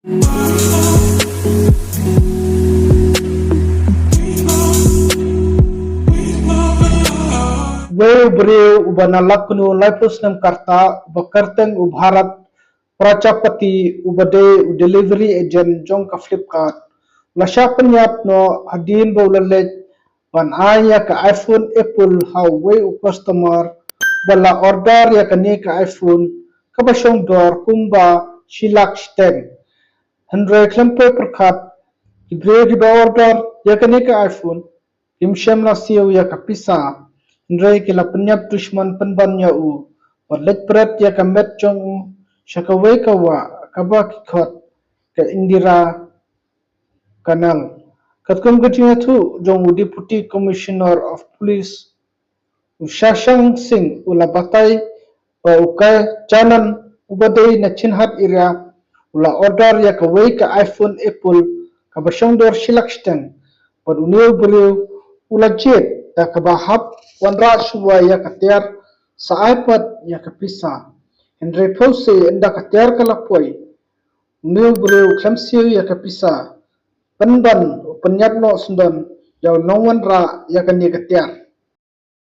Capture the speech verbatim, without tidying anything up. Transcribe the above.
Wei u briew uba na Lucknow laiphew snem ka rta, uba kyrteng u Bharat Prajapati, uba dei u delivery agent jong ka Flipkart, u la shah pynïap noh hadien ba u la leit ban ai ïa ka iPhone Apple ha uwei u customer ba la order ïa kane ka iPhone, kaba shong dor kumba shi lak shiteng. Hynrei khlem poi pyrkhat, ki briew kiba order ïa kane ka iPhone kim shym la siew ïa ka pisa, hynrei ki la pynïap dushman pynban ïa u bad leit pret ïa ka met jong u sha kawei ka wah kaba ki khot ka Indira Canal. Katkum ka jingïathuh jong u Deputy Commissioner of Police, u Shashank Singh, u la batai ba u Kachanan, uba dei na Chinhad area, u la order ïa kawei ka iPhone Apple kaba shong dor shi lak shiteng, bad une u briew u la jied da kaba hap wanrah shuwa ïa ka tiar sa ai pat ïa ka pisa. Hynrei phewse ynda ka tiar ka la poi, une u briew u khlem siew ïa ka pisa, pynban u pynïap noh syndon ïa u nongwanrah ïa kane ka tiar.